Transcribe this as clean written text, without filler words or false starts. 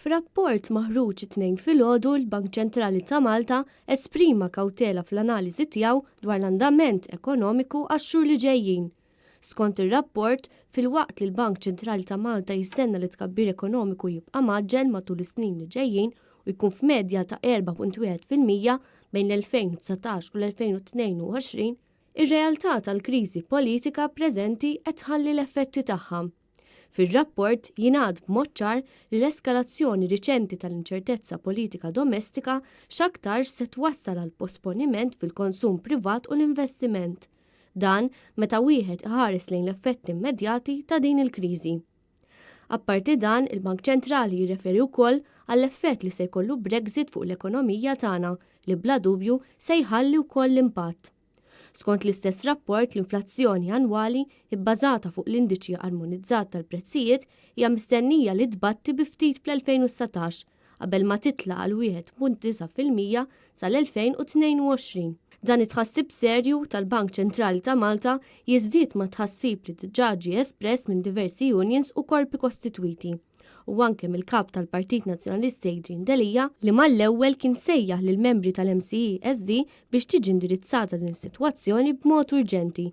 F'rapport maħruġ it-Tnejn filgħodu, l-Bank Ċentrali ta' Malta esprima kawtela fl-analiżi tiegħu dwar l-andament ekonomiku għax-xhur li ġejjin. Skont ir-rapport, filwaqt li l-Bank Ċentrali ta' Malta jistenna li t-tkabbir ekonomiku jibqa' mgħaġġel matul is-snin li ġejjin u jkun f'medja ta' 4.1% bejn l-2019 u l-2022, ir-realtà tal-kriżi politika preżenti qed tħalli l-effetti tagħha. Fir-rapport jingħad b'mod ċar li l-eskalazzjoni riċenti tal-inċertezza politika domestika x'aktarx se twassal għal posponiment fil-konsum privat u l-investiment. Dan meta wieħed iħares lejn l-effetti immedjati ta' din il-kriżi. Apparti dan, il-Bank Ċentrali jirreferi wkoll għall-effett li se jkollu Brexit fuq l-ekonomija tagħna li bla dubju se jħalli wkoll impatt. Skont l-istess rapport, l-inflazzjoni annwali, ibbażata fuq l-Indiċi Armonizzat tal-Prezzijiet, hija mistennija li tbatti bi ftit fl-2019, qabel ma titla' għal 1.9% sal-2022. Dan it-tħassib serju tal-Bank Ċentrali ta' Malta jiżdied mat-tħassib li diġà ġie espress minn diversi unions u korpi kostitwiti. u anke mill-Kap tal-Partit Nazzjonalista Adrian Delia li mal-ewwel kien sejjaħ lill-membri tal-MCESD biex tiġi indirizzata din is-sitwazzjoni b'mod urġenti.